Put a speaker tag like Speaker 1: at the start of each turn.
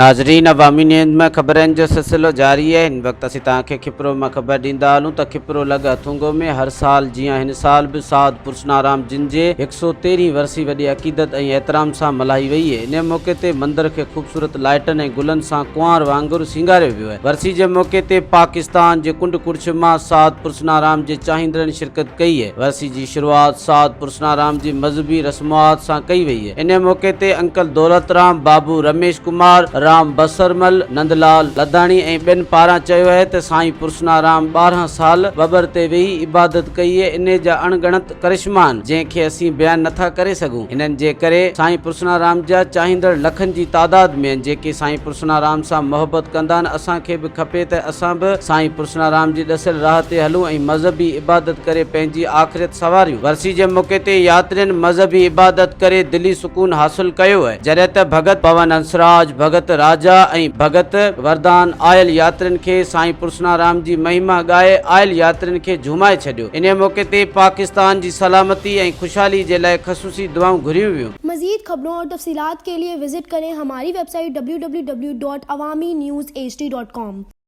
Speaker 1: ناظرين عوامي نيوز ۾ خبرن جو سلسلو جاري آهي هن وقت اسين توهان کي کپرو مان خبر ڏيندا هلون ته کپرو لڳ هٿونگو ۾ هر سال جيان هن سال به ساڌ پرسنارام جن جي هڪ سو تيرهين ورسي وڏي عقيدت ۽ احترام سان ملهائي وئي انهي موقعي تي مندر کي خوبصورت لائٽن ۽ گلن سان ڪنوار وانگر سينگاريو ويو آهي ورسي جي موقعي تي پاڪستان جي ڪنڊ ڪڙڇ مان ساڌ پرسنارام جي چاهيندڙن شرڪت ڪئي ورسي جي شروعات ساڌ پرسنارام جي مذهبي رسموات سان ڪئي وئي. انهيء موقعي تي انڪل دولت رام، بابو رميش ڪمار، رام بصرمل، نندلال لڌاڻي ۽ ٻين پاران چيو اهي ته سائين پرسنارام 12 سال ٻٻر تي ويهي عبادت ڪئي اهي انهي جا اڻ ڳڻت ڪرشما آهن جنهن کي اسين بيان نٿا ڪري سگهون انهن جي ڪري سائين پرسنارام جا چاهيندڙ لکن جي تعداد ۾ آهن جيڪي سائين پرسنارام سان محبت ڪندا آهن اسان کي به کپي ته اسان به سائين پرسنارام جي ڏسيل راهه تي هلون ۽ مذهبي عبادت ڪري پنهنجي آخرت سنواريون. ورسي جي موقعي تي ياترين مذهبي عبادت ڪري دلي سڪون حاصل ڪيو جڏهن ته ڀڳت پون هنسراج، ڀڳت راجا ۽ ڀڳت وردان آيل ياترين کي سائين پرسنارام جي مهما ڳائي آيل ياترين کي جهومائي ڇڏيو. انهي موقعي تي پاڪستان جي سلامتي ۽ خوشحالي جي لاء خصوصي دعائون گهريون ويون.
Speaker 2: مزيد خبرون اور تفصيلات کے لئے وزٽ ڪرين ھماري web site www.awamiNewsHD.com.